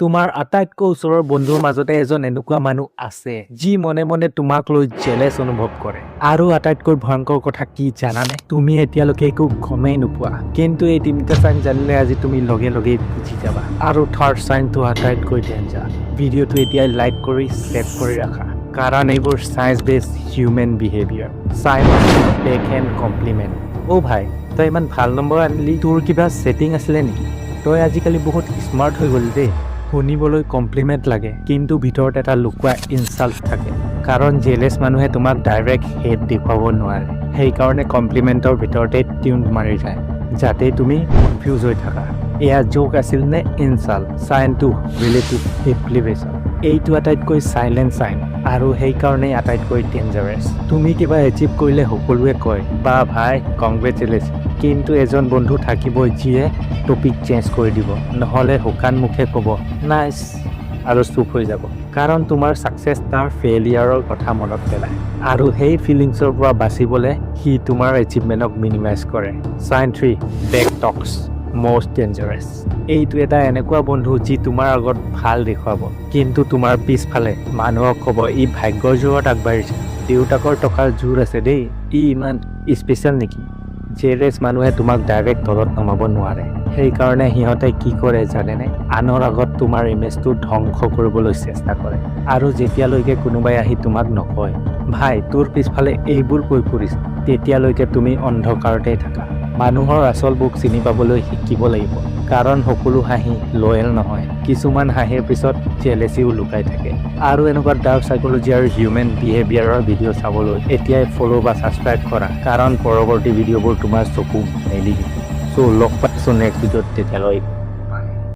তোমাৰ আটাইতকৈ ওচৰৰ বন্ধুৰ মাজতে এজন এনেকুৱা মানুহ আছে, যি মনে মনে তোমাক লৈ জেলেছ অনুভৱ কৰে। আৰু আটাইতকৈ ভয়ংকৰ কথা কি জানানে? তুমি এতিয়ালৈকে একো গমেই নোপোৱা। কিন্তু এই তিনিটা চাইন জানিলে আজি তুমি লগে লগেই বুজি যাবা। আৰু থাৰ্ড চাইনটো আটাইতকৈ ডেঞ্জাৰ। ভিডিঅ'টো এতিয়াই লাইক কৰি ছেভ কৰি ৰাখা, কাৰণ এইবোৰ science based human behaviour। Sign back hand compliment। অ' ভাই, তই ইমান ভাল নম্বৰ আনিলি, তোৰ কিবা ছেটিং আছিলে নেকি? তই আজিকালি বহুত স্মাৰ্ট হৈ গ'লি দেই। শুনিবলৈ কমপ্লিমেণ্ট লাগে, কিন্তু ভিতৰত এটা লুকুৱা ইনচাল্ট থাকে। কাৰণ জেলেছ মানুহে তোমাক ডাইৰেক্ট হেট দেখুৱাব নোৱাৰে, সেইকাৰণে কমপ্লিমেণ্টৰ ভিতৰতে টিউন মাৰি যায়, যাতে তুমি কনফিউজ হৈ থাকা, এয়া জোক আছিল নে insult. Sign two, relative deprivation. এইটো আটাইতকৈ চাইলেণ্ট চাইন আৰু সেইকাৰণেই আটাইতকৈ ডেঞ্জাৰাছ। তুমি কিবা এচিভ কৰিলে সকলোৱে কয়, "বা ভাই, কংগ্ৰেচুলেশ্যন।" কিন্তু এজন বন্ধু থাকিবই যিয়ে টপিক চেঞ্জ কৰি দিব, নহ'লে শুকান মুখে ক'ব, "নাইচ", আৰু চুপ হৈ যাব। কাৰণ তোমাৰ ছাকচেছ তাৰ ফেইলিয়াৰৰ কথা মনত পেলায় আৰু সেই ফিলিংছৰ পৰা বাচিবলৈ সি তোমাৰ এচিভমেণ্টক মিনিমাইজ কৰে। Sign 3, back talks, most dangerous। এইটো এটা এনেকুৱা বন্ধু যি তোমাৰ আগত ভাল দেখুৱাব, কিন্তু তোমাৰ পিছফালে মানুহক ক'ব, "ই ভাগ্যৰ জোৰত আগবাঢ়িছে, দেউতাকৰ টকাৰ জোৰ আছে দেই, ই ইমান স্পেচিয়েল নেকি?" জেলেছ মানুহে তোমাক ডাইৰেক্ট তলত নমাব নোৱাৰে। সেইকাৰণে সিহঁতে কি কৰে জানেনে? আনৰ আগত তোমাৰ ইমেজটো ধ্বংস কৰিবলৈ চেষ্টা কৰে। আৰু যেতিয়ালৈকে কোনোবাই আহি তোমাক নকয়, "ভাই, তোৰ পিছফালে এইবোৰ কৈ ফুৰিছে", তেতিয়ালৈকে তুমি অন্ধকাৰতেই থাকা। মানুহৰ আচল বুক চিনি পাবলৈ শিকিব লাগিব, কাৰণ সকলো হাঁহি লয়েল নহয়। কিছুমান হাঁহিৰ পিছত জেলেচিও লুকাই থাকে। আৰু এনেকুৱা ডাৰ্ক চাইকলজি আৰু হিউমেন বিহেভিয়াৰৰ ভিডিঅ' চাবলৈ এতিয়াই ফ'ল' বা ছাবস্ক্ৰাইব কৰা, কাৰণ পৰৱৰ্তী ভিডিঅ'বোৰ তোমাৰ চকু মেলি দিব। চ' লগ পাইছোঁ নেক্সট ভিডিঅ'ত, তেতিয়ালৈ।